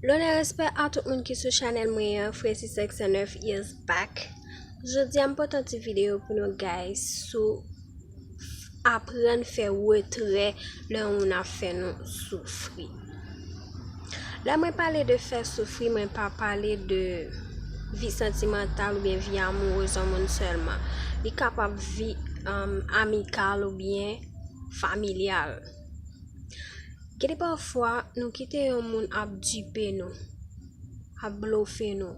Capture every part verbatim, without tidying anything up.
Lonè, respè a tout moun ki sou chanèl mwen an, Francis X nèf is back. Jodi a m pote yon ti videyo pou nou, guys, sou aprann fè retrè lè yon moun ap fè nou soufri. Lè mwen pale de fè soufri, mwen pa pale de vi santimantal oubyen vi amourez yon moun sèlman. Li kapab vi, um, amikal oubyen familyal. Gen de pafwa, nou kite yon moun ap dipe nou, ap blofe nou.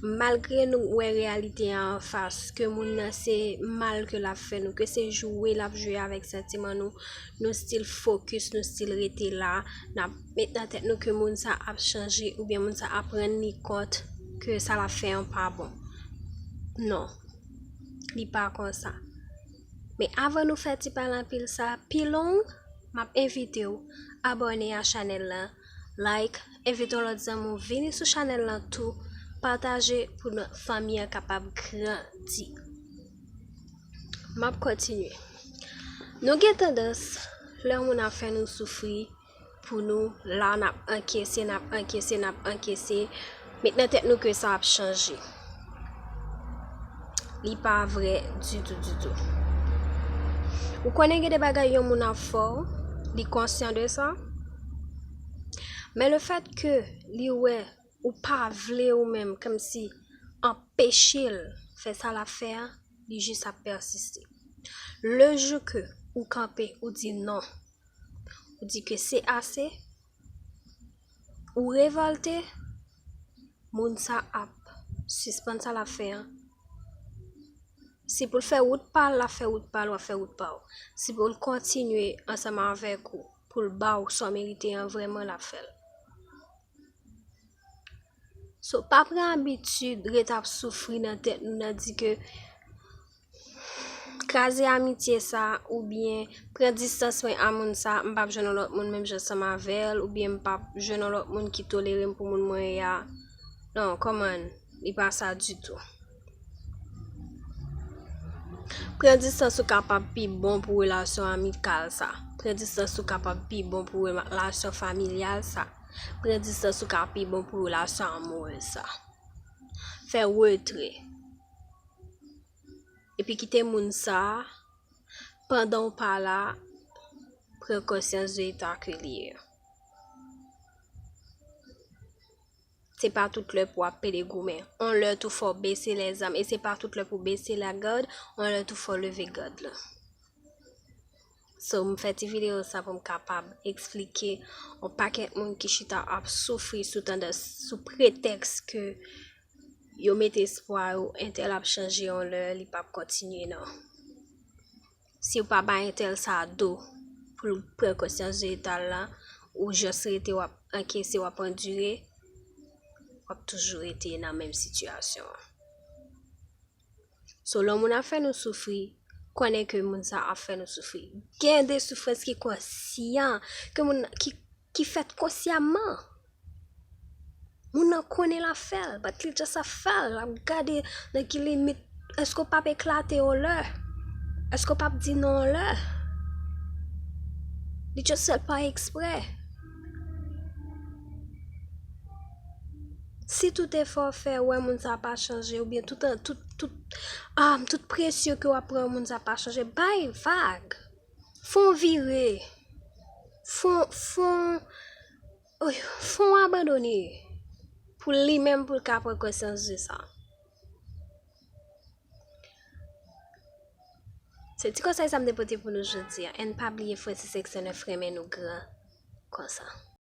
Malgre nou wè reyalite a anfas, ke moun nan se mal ke l ap fè nou, ke se jwe l ap jwe avèk santiman nou, nou still focus, nou still rete la, n ap met nan tèt nou ke moun sa ap chanje oubyen moun sa ap rann li kont ke sa l ap fè an pa bon. Non, li pa konsa. Men avan nou fè ti pale anpil sa pi long, m ap envite w abòne a chanèl lan, like, envite yon lòt zanmi w vini sou chanèl lan tou, pataje pou nou, fanmi an kapab grandi. M ap kontinye. Nou gen tandans, lè yon moun ap fè nou soufri, pou nou, la n ap ankese, n ap ankese, n ap ankese, met nan tèt nou ke sa ap chanje. Li pa vrè ditou, ditou. Ou konnen gen de bagay yon moun ap fè w, li konsyan de sa. Men le fèt ke li wè ou pa vle ou menm, kòmsi anpeche l fè sa l ap fè a, li jis ap pèsiste. Le jou ke ou kanpe, ou di non, ou di ke se ase, ou revòlte, moun sa ap sispann sa l ap fè an. Si pou l fè wout pa l, l ap fè wout pa l, w ap fè wout pa w. Si pou l kontinye ansanm avèk ou, pou l ba w sa w merite an, vrèman l ap fè l. So, pa pran abitid ret ap soufri nan tèt nou, nan di ke kraze amitye sa, oubyen pran distans mwen a moun sa, m p ap jwenn yon lòt moun menm jan ansanm avè l, oubyen m p ap jwenn yon lòt moun ki tolere m pou moun mwen ye a. Non, kòman, li pa sa ditou. Pran distans ou kapab pi bon pou relasyon amikal sa. Pran distans ou kapab pi bon pou relasyon familyal sa. Pran distans ou ka pi bon pou relasyon amourez sa. Fè retrè. Epi kite moun sa, pandan w pa la, pran konsyans de eta ke li ye. Se pa tout lè pou w ap pede goumen. On lè tou fò w bese lèzam. E se pa tout lè pou w bese lagad, on lè tou fò w leve gad la. So, m fè ti videyo sa pou m kapab eksplike yon pakèt moun ki chita ap soufri sou tandans, sou pretèks ke yo mete espwa yo, entèl ap chanje yon lè, li p ap kontinye non. Si w pa bay entèl sa do pou l pran konsyans de eta l la, ou jis rete w ap ankese, w ap andire, w ap toujou rete nan menm sitiyasyon an. So, lè yon moun ap fè nou soufri, konnen ke moun sa ap fè nou soufri. Gen de soufrans ki konsyan, ke moun ki, ki fèt konsyaman. Moun nan konnen l ap fè l, but li just ap fè l, l ap gade nan ki limit, èske w p ap eklate yon lè? Èske w p ap di non yon lè? Li just fè l pa eksprè. Si tout efò w fè, ou wè moun sa pa chanje, oubyen tout, tout, tout, ah, tout presyon ke w ap pran, moun sa pa chanje, bay vag. Fè w vire. Fè w, fè w, oy, fè w abandone. Pou li menm, pou l ka pran konsyans de sa. Se ti konsèy sa m te pote pou nou jodi a. And pa bliye Francis X nèf renmen nou gran konsa.